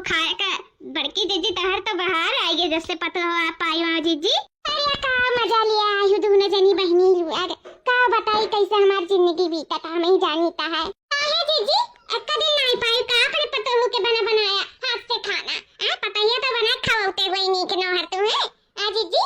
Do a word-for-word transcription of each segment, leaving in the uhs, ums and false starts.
खाए का। बड़की जीजी, तोहर तो बहार आइ गए, जब से पतोह पाई हौ जीजी। अरे, का मजा लिया आयु दुनो जनी बहिनी लोग। का बताई, कैसे हमार जिंदगी बीतत, हम ही जानीत है। काहे जीजी, एक्का दिन नाहीं पाई का अपने पतोह के बना बनाया हाथ से खाना? आ, पतोहिया तो बनाए खवाउते हुए नीक नौहर तू है। आ जीजी,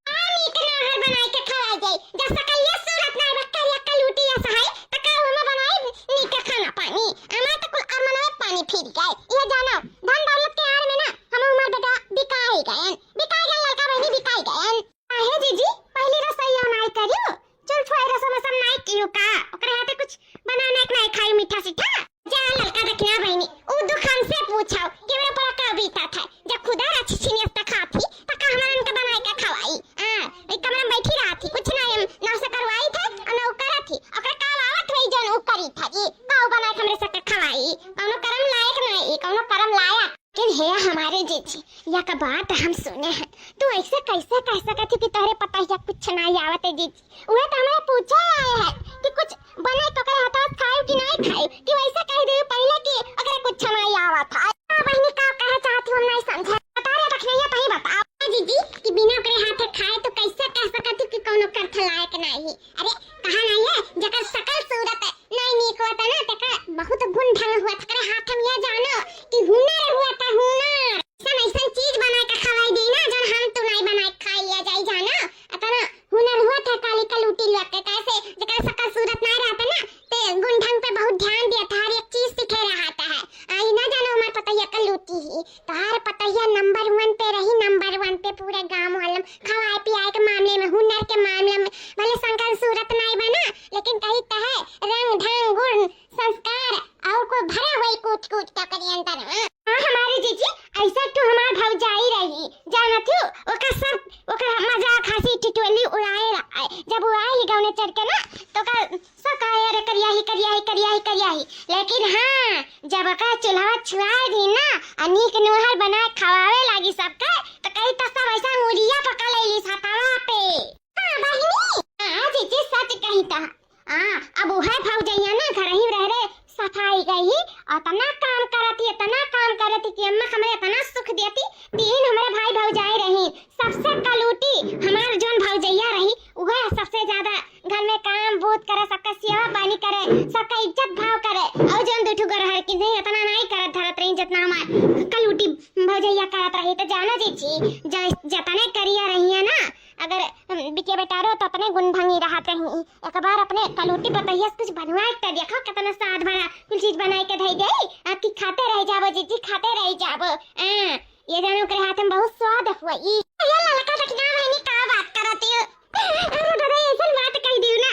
आ नीक नौहर बनाए के खवाई जाई। जब सकलिया सूरत नाहीं बा, करिया कलूटी अस है, त का ओमे बनाई नीक खाना पानी? हमार तो कुल अमनवे पानी फिर गए। ये जानो, धन दौलत के आड़ में ना हम हमार बेटा बिकाई गयन, बिकाई गयन, लड़का बहिनी बिकाई गयन। काहे जीजी, पहली रसोईया नाहीं करियो? चुल छुआई रसोई में सब नाहीं कियो का? ओकरे हाथे कुछ बनाना के नाहीं खाई मीठा सीठा? जा ललका दखिना बहिनी, उ दुख हमसे पूछो कि हमरा पर का बीतत है। जब खुदा रछ छिनियस त खात ही, त का हमरन के बनाए के खवाई? आ, ई कमरा में बैठी रहत ही, कुछ नाहीं हम ना से करवाई थे, और ना उ करत ही। ओकरा का आवत होई जौन उ करी था जी? का उ बनाए के हमरे सबके खवाई? कौनो करम लायक नाहीं, कौनो करम लायक। लेकिन हे हमारे जीजी, या का बात हम सुने हैं, तू ऐसे कैसे कह सकत ही कि तोहरे पतोहिया कुछ नाहीं आवत है जीजी? उहे तो हमरा पूछे आए हैं कि कुछ बने के ओकरे हाथवा से खाइब कि नाहीं खाइब, कि वैसे कह दे पहले कि ओकरे कुछ नाहीं आवत है। का बहिनी का कहे चाहत हो, हम नाहीं समझे। बता रे बखनैया, तहीं बताओ। ए जीजी, कि बिना ओकरे हाथे खाए तो कैसे कह सकत हो कि कौनो करथ लायक नाहीं? अरे, कहा नाहीं है, जेकर सकल सूरत नाहीं नीक होत ना, तेकर बहुत गुण ढंग होत, तेकरे हाथ में ये जानो कि हुनर होत, हुनर। ऐसन, ऐसन चीज बनाए के खवाई दी ना, जौन हम तू नाहीं बनाए के खाई लिया जाई, जाना। अतना हुनर होत है काली कलूटी लोग के, कैसे जेकर सकल सूरत नाहीं रहत ना, ते गुण ढंग पे बहुत ध्यान दिया था, हर एक चीज सीखे रहत है। आई ना जानो हमार पतोहिया कलूटी ही, तोहार पतोहिया number one पे रही, number one पे पूरे गांव वालन खवाए पियाए के मामले में, हुनर के मामले में, भले सकल सूरत नाहीं बना, लेकिन कही तो है रंग ढंग गुण संस्कार और कोई भरा हुआ कूट कूट के ओकरे अंदर में। हाँ, हमारी जीजी, ऐसा तो हमार भौजाई रही, जानत हो, ओकर सब, ओकर मजाक हंसी ठिठोली उड़ाए रहा। जब वो आई गौने चढ़ के ना, तो ओकर सब कहे, "अरे करिया ही, करिया ही, करिया ही, करिया ही।" लेकिन हाँ, जब ओकर चूल्हा छुआ दी ना, आ नीक नोहर बनाए खवावे लागी सबके, तो कही तो सब ऐसा मुड़िया पकड़ लेली सतावा पे। हाँ बहिनी, हाँ जीजी, सच कही तो। हाँ, अब उहे भौजैया ना घर ही रह रहे, सफाई गई, अतना काम करत ही, अतना काम करत ही कि अम्मा हमरे अतना सुख देती। तीन हमरे भाई भौजाई रही, सबसे कलूटी हमार जौन भौजैया रही, उहे सबसे ज्यादा घर में काम बूत करे, सबका सेवा पानी करे, सबका इज्जत भाव करे। और जौन दू ठो गोरहर की नहीं, अतना नाहीं करत धरत रही, जितना हमार कलूटी भौजैया करत रही। तो जानो जीजी, ज-, जतने करिया रही है ना, अगर, अम, बिटिया बेटा रो तो अपने गुण भंगी रहत रही। एक बार अपने कलूटी पतोहिया से कुछ बनवा के तो देखो, कितना स्वाद भरा कुल चीज बनाए के धई दे। आ, कि खाते रह जाबो जीजी, खाते रह जाबो। आ, ये जानो ओकरे हाथ में बहुत स्वाद हुआ। ई ये ललका दखिना बहिनी का बात करत हो? अरे दादा, ऐसन बात कह दियो ना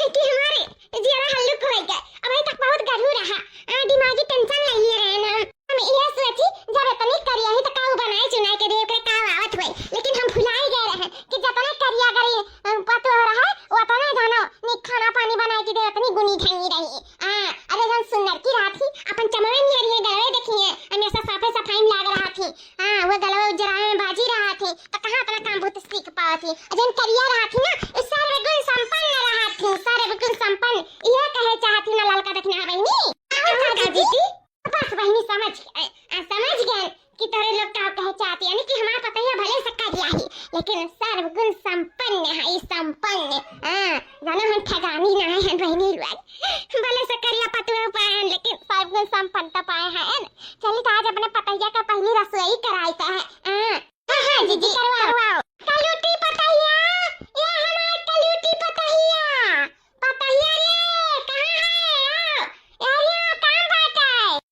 कि हमारे जियरा हल्लुक हो गए। अबे तक बहुत गरू रहा, आ, दिमागी tension ले लिए रहे ना। हम इहे सोची, जब इतनी करिया ही तो काऊ बनाए चुनाए के दे, ओकरे का आवत होई। लेकिन हम भुलाई गए रहे कि जतने करिया गरी, अ, पतोह रहे, ओतने जानो नी खाना पानी बनाए के दे, उतनी गुनी ढंगी रही। आ, अरे जौन सुन्नर की रात ही, अपन चमवे निहरी है, गलवे देखी है, हमेशा साफे सफाई में लाग रहा थी। आ, वो गलवे उजराए में बाजी रहा थी, तो कहाँ अपना काम बहुत सीख पावा थी। और जौन करिया रहा थी ना, इस सर्वगुण संपन्न रहा थी, सर्वगुण संपन्न। यह कहे चाहती ना ललका दखिना बहिनी। और का जीजी? बस बहिनी समझ, अ, अ, समझ गए कि तोरे लोग का कहे चाहती, यानी कि हमार पतोहिया भले से करिया ही, लेकिन सर्वगुण संपन्न है, संपन्न। हाँ, जानो हम ठगानी ना है बहिनी लोग, भले से करिया पतोह पाए हैं, लेकिन सर्वगुण संपन्न तो पाए हैं। चली तो आज अपने पतोहिया का पहली रसोई कराई तो है। हाँ, हाँ, हाँ, जीजी, करवाओ। करवाओ। कलूटी पतोहिया, ये हमार कलूटी पतोहिया। पतोहिया रे, कहाँ है? आओ। यार, यहाँ काम बाटे।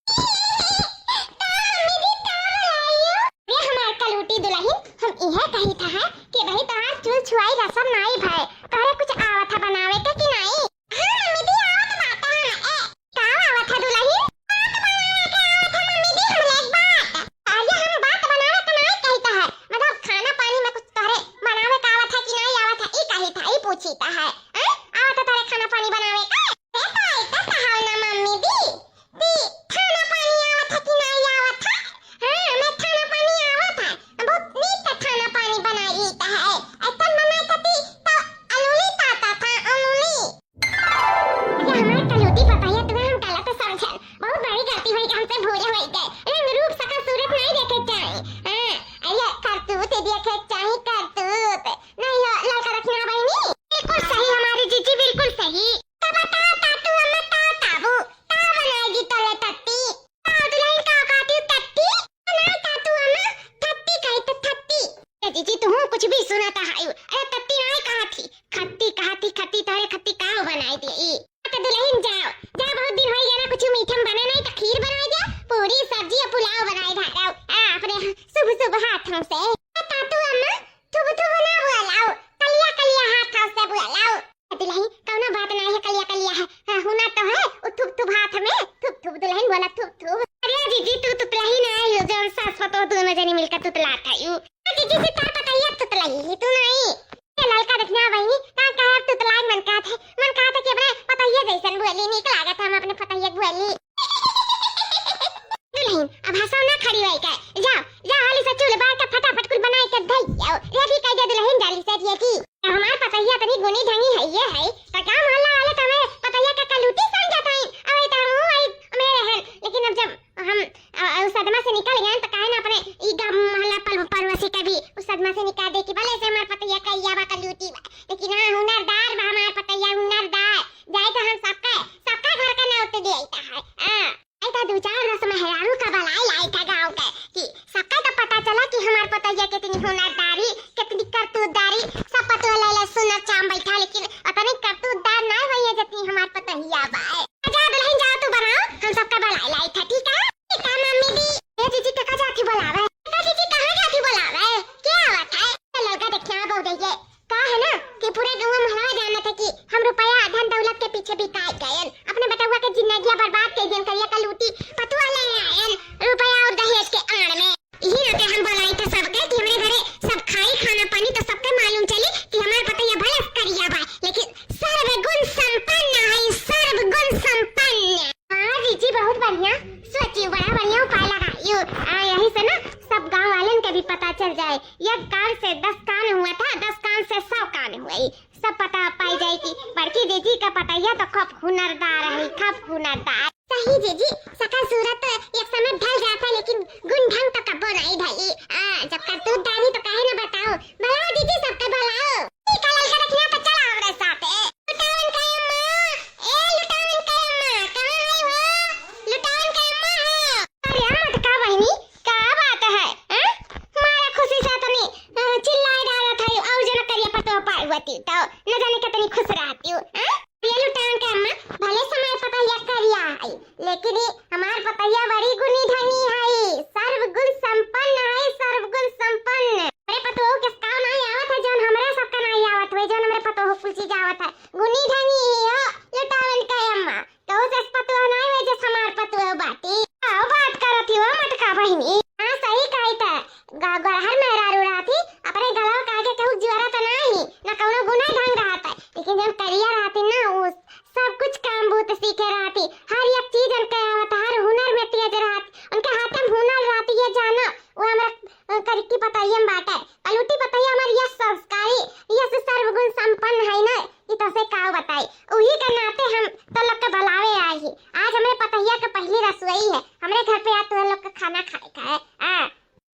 का मम्मी जी, का बुलाइयो? ये हमार कलूटी दुलहिन, हम इहे कही था है कि भाई तोहार चूल छुआई रसम नाई भय, तोहरे कुछ आवत है बनावे के कि नाई? हाँ मम्मी जी, आवत बाटे है। ए, का आवत है दुलहिन? बात बनावे के आवत है मम्मी जी, हम लोग बात। अरे हम बात बनावे के नाई कही था है, मतलब खाना पानी में कुछ तोहरे बनावे का आवत है कि नाई आवत है, ई कही था, ई पूछी था है। हैं? आवत है तोहरे खाना पानी बनावे का? ए ताई, का कहाव ना मम्मी जी? ती खाना पानी आवत है कि नाई आवत है? हाँ, मैं खाना पानी आवत है। बहुत नीक से खाना पानी बनाई शुभ शुभ हाथों से। तातू अम्मा, थुब थुब ना बोलाओ, कलिया कलिया हाथों से बोलाओ। दुलहिन, कौनो बात नाहीं है, कलिया कलिया है। हाँ, हुनर तो है, उ थुब थुब हाथ में, थुब थुब दुलहिन बोला, थुब थुब। अरे जीजी, तू तुतलही नाहीं हो, जौन सास पतोह दोनों जनी मिलकर तुतलात है यू। जीजी से तार पतैया तुतलही ही तू नाहीं। ये ललका देखना बहिनी, का कहे अब तुतलाए मन कहत है, मन कहत है कि अपने पतैया जैसन बोली, नीक लागत है हम अपने पतैया के बोली। दुलहिन, अब हंसो ना खड़ी होई के। जाओ, जाओ, हाली से चूल्हे बार के फटाफट कुल बनाई के धई आओ। रेडी कई दे दुलहिन, जल्दी से रेडी। अब हमार पतैया तनी गुनी ढंगी है, ये है, तो गाँव मोहल्ला वाले तो हमें पतैया के कलूटी समझत हैं। अब ये तो हम वही मेरे हैं, लेकिन अब जब हम, अ, अ, उस सदमा से निकल गए तो काहे ना अपने ई गाँव मोहल्ला पल-, पड़ोसी के भी उस सदमा से निकाल दे कि भले से हमार पतैया कहिया बा, कलूटी बा, लेकिन हाँ, हुनरदार बा हमार पतैया, हुनरदार। जाए तो हम सबका, सबका घर का न्योता दे आइता है। हाँ। ऐसा दो चार दस मेहरारू का बलाई लाई था गाँव के कि सबका तो पता चला कि हमार पतैया कितनी हुनरदारी, कितनी करतूतदारी। सब पतोह ले ले सुनर चाम बैठा, लेकिन उतनी करतूतदार ना हुई है जितनी हमार पतैया बा। जा दुलहिन जा, तू बनाओ, हम सबका बलाई लाई था, ठीक है? ठीक है मम्मी जी। ए जीजी, काका जाती बुलावे। काका जीजी, कहाँ जाती बुलावे? क्या आवत है? ललका देखना बहुत है ये। का है ना कि पूरे गाँव मोहल्ला जानत है कि हम रुपया धन दौलत के पीछे बिकाए गएन, अपने बेटउआ के जिंदगिया बर्बाद कर दियन, करिया कलूटी पतोह ले आएन रुपया और दहेज के आड़ में। यही नाते हम बुलाई थे सबके कि हमरे घरे सब खाई खाना पानी तो सबके मालूम चली कि हमार पतैया भले करिया बा, लेकिन सर्वगुण संपन्न है, सर्वगुण संपन्न। हाँ जीजी, बहुत बढ़िया सोची, बड़ा बढ़िया उपाय लगाई। आ, यही से ना सब गाँव वालन के भी पता चल जाए। एक कान से दस कान हुआ था, दस कान से सौ कान हुई। सब पता पाई जाए कि बड़की जीजी का पतैया तो खूब हुनरदार है, खूब हुनरदार। सही जीजी, सकल सूरत तो एक समय ढल जाता है, लेकिन गुण ढंग तो कब्बो नहीं ढली। आ, जब करतूतदारी तो काहे ना बताओ। बुलाओ जीजी, सबके बुलाओ। ई का ललका देखना तो चला हमरे साथे। लुटावन का अम्मा, ए लुटावन का अम्मा, कहाँ है हो? लुटावन का अम्मा हो। अरे मटका बहिनी, का बात है, हैं? मारा खुशी से तनी, अ, चिल्लाए डालत है, और जन करिया पतोह पाए होती तो न जाने कितनी खुश रहती हूँ, हैं? ये लुटावन का अम्मा, भले से हमार पतैया करिया है, लेकिन ये हमार पतैया बड़ी गुनी ढंगी है, सर्वगुण संपन्न है, सर्वगुण संपन्न। हमरे पतोह के काव नाहीं आवत है, जौन हमरे सबका नाहीं आवत हुए, जौन हमरे पतोह कुल चीज आवत है। गुनी ढंगी ही हो, लुटावन का अम्मा। कहू से पतोह नाहीं हुए, जस हमार पतोह बाटी। आओ बात करत ही हो, मटका बहिनी। हाँ, सही कही त। ग-, गड़हर मेहरारू रहती, अपने गलवा के आगे केहू जियरा त नाहीं, न कौनो गुना ढंग रहत है। लेकिन जब करिया रहती ना, उ सब कुछ काम बूत सीखे रहती, हर एक चीज उनके आवत, हर हुनर में तेज रहती, उनके हाथ में हुनर रहती, ये जानो, वो हमरा, अ, करिकी पतैया में बाटे। कलूटी पतैया हमार यस संस्कारी, यस सर्वगुण संपन्न है ना, ई तो से का बताई। उही के नाते हम तो लोग के बुलावे आई ही। आज हमरे पतैया के पहली रसोई है, हमरे घर पे आज तुम लोग के खाना खाए का है। आ,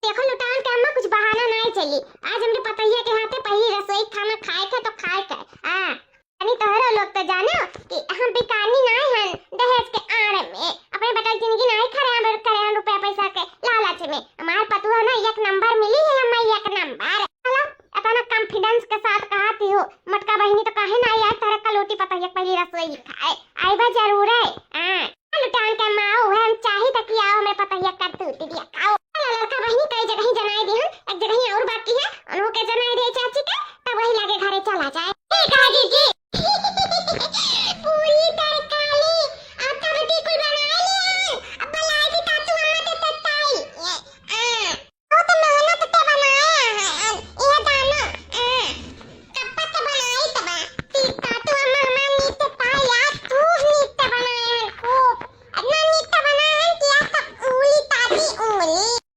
देखो लुटान के अम्मा, कुछ बहाना नहीं चली, आज हमरे पतैया के हाथे पहली रसोई खाना खाए के तो खाए के। आ, यानी तोहरो लोग तो जानो कि हम बिकानी नाय हन दहेज के आड़ में। अपने बेटा की जिंदगी नाय खराब करे हन रुपया पैसा के लालच में। हमार पतोह ना एक नंबर मिली है, हमें एक नंबर। चलो, इतना confidence के साथ कहती हो, मटका बहिनी तो काहे ना आई आज तोहरे कलूटी पतोहिया के पहली रसोई खाए। आइबा जरूर है। हाँ। लुटान के माँ, उहे हम चाही त कि आओ, हमरे पतोहिया करतूत दिया खाओ। चलो ललका बहिनी, कई जगह ही जनाई दिहन, एक जगह ही और बाकी है, उन्हों के जनाई दे चाची के, तब वही लागे घरे चला जाए। ठीक है जीजी। पूरी तरकारी, अब तब ती कुल बना लिया, अब बुलाई दी तातू अम्मा के तत्ताई। ये, आ। बहुत मेहनत ते बनाया है, ये दाना, आ। कब तक बनाई तबा? ती तातू अम्मा हमार नीक ते पाया, खूब नीक ते बनाया है, खूब। इतना नीक ते बनाया है कि आज तक उंगली ताती उंगली।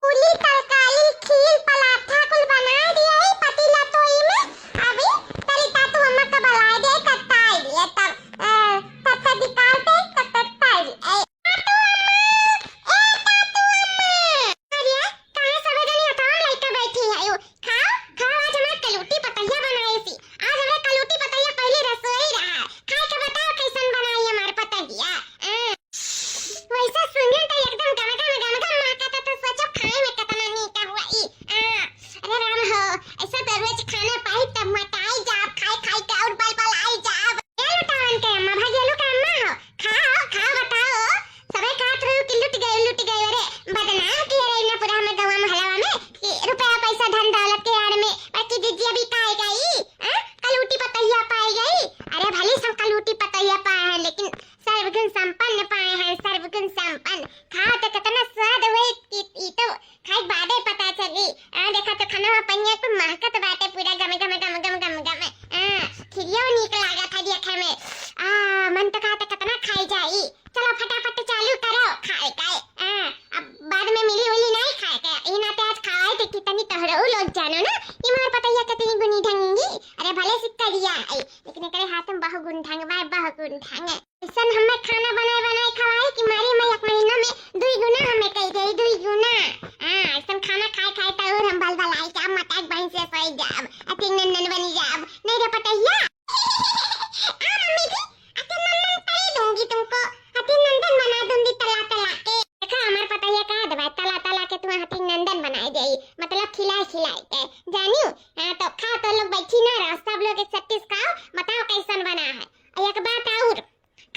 सगी। आ, देखा तो खाना में पनिया तो महकत बाटे पूरा गम, गम, गम, गम, गम, गम। आ, खिरियो नीक लागत है देखे में। आ, मन तो कहत है कितना खाई जाई। चलो फटाफट चालू करो खाए के। आ, अब बाद में मिली उली नहीं खाए के। ई नाते आज खाए थे कि तनी तोहरो लोग जानो ना, ई हमार पतैया कितनी गुनी ढंगी। अरे भले सिक्का दिया है, लेकिन एकरे हाथ में बहु गुन ढंग बा, बहु गुन ढंग। ऐसन हमें खाना बनाए बनाए खवाई कि मारी मैं एक महीना में दुई गुना हमें कह दे, दुई गुना। हाँ, ऐसन खाना खाए खाए तो और हम बल बलाई जाब, मटक बहन से सोई जाब, अति नंदन बनी जाब। नहीं रे पतैया। आ मम्मी जी, अति नंदन कर ही दूंगी तुमको, अति नंदन बना दूंगी तला तला के। देखा हमार पतैया कहा दबाए, तला तला के तुम्हें अति नंदन बनाए जाई, मतलब खिलाए खिलाए के। जानियो, हाँ तो खा तो लोग बैठी ना रहो, सब लोग एक सट्टी से खाओ, बताओ कैसन बना है। और एक बात और,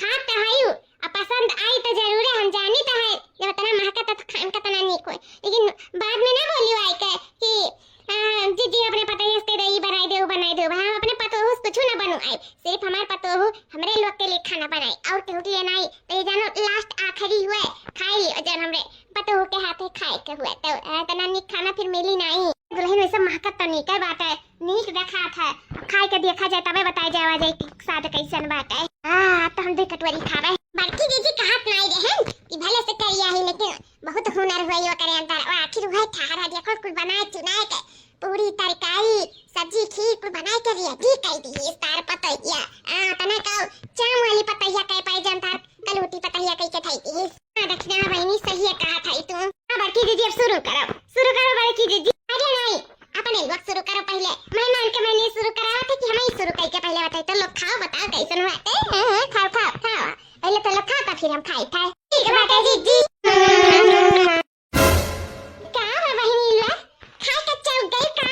खात तो हयू, आ पसंद आई तो जरूरे, हम जानी तो है, जब इतना महकत है तो खान का तना नीक होए, लेकिन बाद में ना बोलियो आई के कि, आ, जीजी अपने पतोहू से दे, ई बनाई दे, ऊ बनाई दे, हम अपने पतोहू से कुछ ना बनवाई, सिर्फ हमार पतोहू हमरे लोग के लिए खाना बनाई और केहू के लिए नहीं। तो ये जानो लास्ट आखिरी हुए, खाई लियो जब हमरे पतोहू के हाथे खाए के हुए, तो, आ, इतना नीक खाना फिर मिली नहीं। दुल्हन वैसे महकत तो नीक बात है, नीक देखात है, अब खाए के देखा जाए तबे बताए जावा जाए कि स्वाद कैसन बाटे। हाँ, तो हम दो कटोरी खावे। बड़की जीजी कहत नाई रहन कि भले से करिया ही, लेकिन बहुत हुनर हुआ यो करे अंदर। ओ आखिर वह ठहरा दिया, कुल कुल बनाए चुनाए के, पूरी तरकारी, सब्जी, खीर कुल बनाए के ready कर दी। इस तार पतैया, आ, तना का चाम वाली पतैया कह पाए जान तार कलूटी पतैया कह के थाई दी। हाँ, दक्षिणा बहिनी, सही है कहा था तू। हाँ, बड़की दीदी, अब शुरू करो, शुरू करो बड़की दीदी। अरे नहीं, अपने लोग शुरू करो पहले। मेहमान के मैंने शुरू करावा था कि हम ही शुरू करके पहले बताई तो लोग खाओ, बताओ कैसन बाटे। हाँ, हाँ, खाओ, खाओ, खाओ। पहले तो लोग खाओ, तो फिर हम खाई था। ठीक बाटे दीदी। का बा बहिनी ला? खाए के चौक गई का?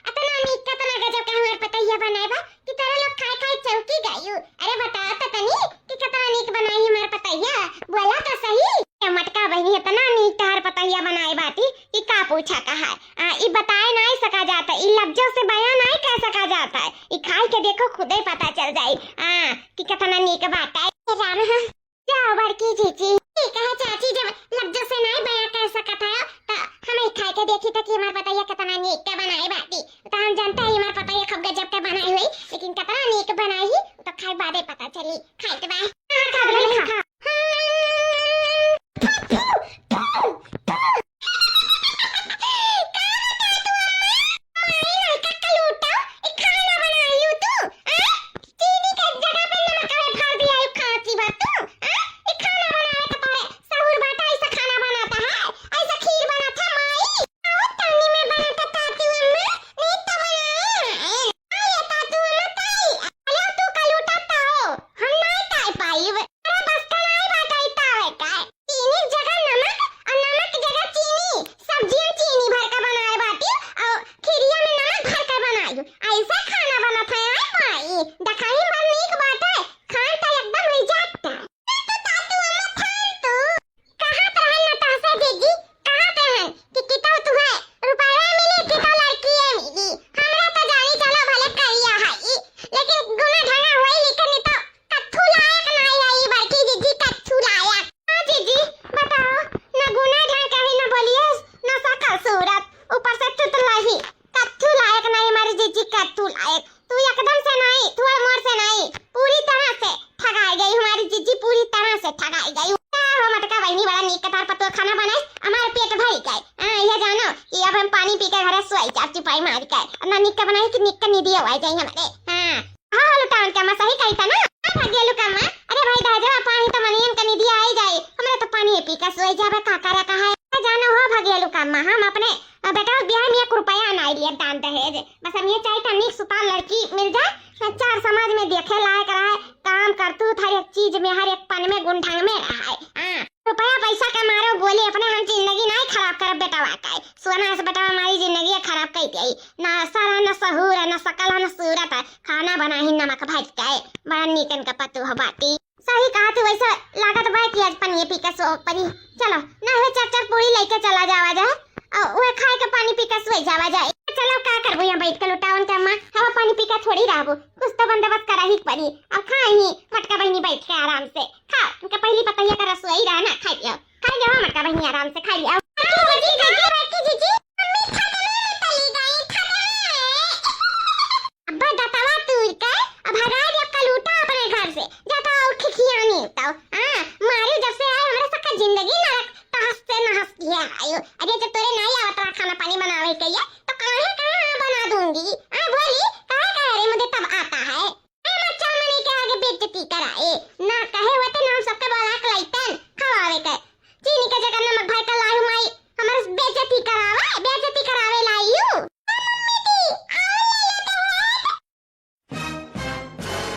अतना नीक, कतना गजब के हमार पतैया बनाए बा कि तोरा लोग खाए खाए चौकी गयू। अरे बताओ तो तनी कि कतना नीक बनाई हमार पतैया। बोला तो सही। ए मटका बहिनी, इतना नीक तोहार पतैया बनाए बाटी कि का पूछा कहा। आ, ई बताए नाई सका जाता, ई लफ्जों से बयां नाई कर सका जाता है। ई खाए के देखो, खुदे पता चल जाई, आ, कि कतना नीक बाटा है। राम, हाँ। जाओ बड़की जीजी। ठीक है चाची, जब लफ्जों से नाई बयां कर सकत है, तो हमें खाए के देखी तो कि हमार पतैया कितना नीक के बनाए बाटी। तो हम जानते हैं हमार पतैया खूब गजब के बनाई हुई, लेकिन कितना नीक बनाई ही, तो खाए बादे पता चली। खाए तो बा। हाँ, खा, खा, खा। का बता तू अम्मा? माई लड़का का लूटा, ई खाना बनाई हो तू? आ? चीनी के जगह पे नमक काहे डाल दिया, ई खाती बात तू? आ? ई खाना बनावे के तोरे सहूर बाटा, ऐसा खाना बनाता है, ऐसा खीर बनाता है माई। आओ तनी में बनाता तातू अम्मा, नहीं तो बनाए। आ ये तातू अम्मा ताई, अरे तू का लूटा ताओ, हम नहीं ताई पाइब। अरे बस का नहीं बाटा ई तावे का। चीनी के जगह नमक और नमक के जगह चीनी, सब्जियन चीनी भर के बनाए बाटी और खीरिया में नमक भर के बनाई। ऐसा खाना बनत है, आय माई, देखाई बड़ नीक बाटे, खान त एकदम रिजेक्ट है। तो तातू अम्मा खान तू। कहत रहन न तहसे दीदी, कहत रहन कि कितौ तुहे रुपया मिली, कितौ लड़किए मिली। हमरा तो जानी चलो भले करिया है ई, लेकिन गुना ढंगा होई लिखन तो कत्थू लायक नाई है ई बड़की दीदी, कत्थू लायक। हाँ जीजी, बताओ, न गुना ढंग कही, न बोलिए, न सकल सूरत, ऊपर से तुतलही। कत्थू लायक नाई हमारी जीजी, कत्थू लायक। तू एकदम से नाई, थोड़ मोड़ से नाई, पूरी तरह से ठगाई गई हमारी जीजी, पूरी तरह से ठगाई गई। का हो मटका बहिनी, बड़ा नीक कतार पतोह खाना बनाई, हमारे पेट भरी गए। हाँ, यह जानो कि अब हम पानी पी के घरे सोई जाब, चिपाई मार के। ना नीक का बनाई कि नीक का नींदिया आ जाई हमारे। हाँ। हाँ, लुटावन के अम्मा सही कही था ना? हाँ, भाग्य लुका अम्मा। अरे भाई, दहेजवा पाही तो मनियन का निदिया आई जाई। हमरे तो पानी पी के सोई जाबे, का करे का है? जानो हो भाग्य लुका अम्मा, हम अपने, अ, बेटा के बियाह में एक रुपया ना लिए दान दहेज। बस हम ये चाही था नीक सुतार लड़की मिल जाए, चार समाज में देखे लायक रहे, काम करतूत हर एक चीज में, हर एक पन में गुंढंग में रहे। हाँ। रुपया पैसा के मारे बोली अपने हम जिंदगी नहीं खराब करब बेटवा के। सोना से बेटवा हमारी जिंदगी खराब कर दिया। ना असल है, ना सहूर है, ना सकल है, ना सूरत है। खाना बनाही नमक भर के। बड़ा नीकन का पतोह बाटी। सही कहा तू, वैसे लागत बा कि आज पनिये पी के सो परी। चलो, ना हुए चार चार पूरी लेके चला जावा जाए। और वह खाए के पानी पी के सोई जावा जाए। चलो, का करबो यहाँ बैठ के लुटावन के अम्मा, हवा पानी पी के थोड़ी रहबो। कुछ तो बंदोबस्त करा ही पड़ी। अब खाई ही मटका बहिनी बैठ के आराम से। खा, उनका पहली पतैया का रसोई रहा ना, खाई लियो। खाई लियो मटका बहिनी आराम से, खाई लियो। हाँ, जीजी, जीजी, जीजी, मम्मी खा जानी तो, हाँ, मारू जब से आए हमारे सबका जिंदगी नरक तहस से नहस किहे आयो। अरे जब तोरे नहीं आवत रहा खाना पानी बनावे के लिए, तो काहे कहाँ बना दूंगी?